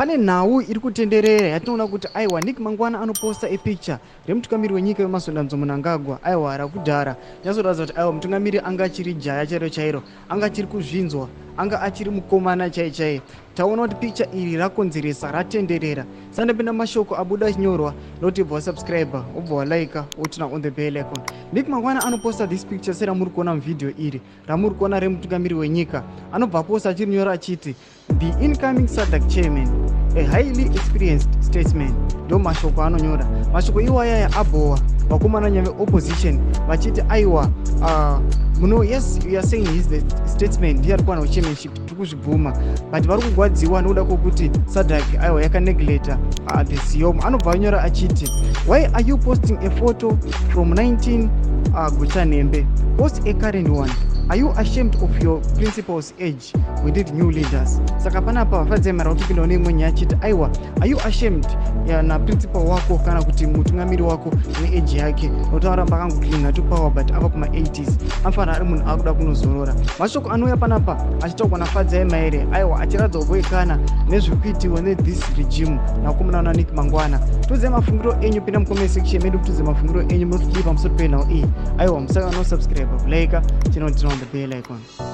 Pane nhau iri kutenderera yatinoona kuti aiwa, Nick Mangwana anoposta a picture remutungamiri wenyika wemasondanzo Mnangagwa, aiwa, rakudhara, nyatsoratidza kuti aiwa, mutungamiri anga achiri jaya chairo chairo, anga achiri kuzvinzwa, anga achiri mukomana chai chai. Taona kuti picture iri rakonzeresa, ratenderera. Sandapinda mashoko abuda achinyorwa noti bva wasubscribe, wobva walike, woturn on the bell icon. Nick Mangwana anoposta this picture seramuri kuona muvhidhiyo iri, ramuri kuona remutungamiri wenyika. Anobva aposta achirinyora achiti, "The incoming SADC chairman, a highly experienced statesman." Ndo mashoko anonyora. Mashoko iwayaya abhowa vakomana nyaya veopposition vachiti aiwa, muno, yes, you are saying he's the statesman, ndiye ari kuwana chairmanship, tiri kuzvibvuma, but vari kugwadziwa nokuda kwokuti SADC aiwa yakaneglecta the ZEOM. Anobva anyora achiti, "Why are you posting a photo from 19 Guchanhembe? Post a current one. Are you ashamed of your principal's age? We need new leaders." Saka panapa Fadzai Mahere kutopindawo neimwe nyaya achiti aiwa, are you ashamed naprincipal wako kana kuti mutungamiri wako neage yake, nokuti aramba akangoclinga to power, but ava kuma-80s, anofanira ari munhu akuda kunozorora. Mashoko anouya panapa achitaurwa naFadzai Mahere, aiwa, achiratidza kuboekana nezviri kuitiwa nethis regime nakomana naNick Mangwana. Tudzai mafungiro enyu, pinda mucomment section medu, kutudze mafungiro enyu munotidii pamusoro penhau iyi. Aiwa, musaka nosubscribe, kulike, chinoturn on the bell icon.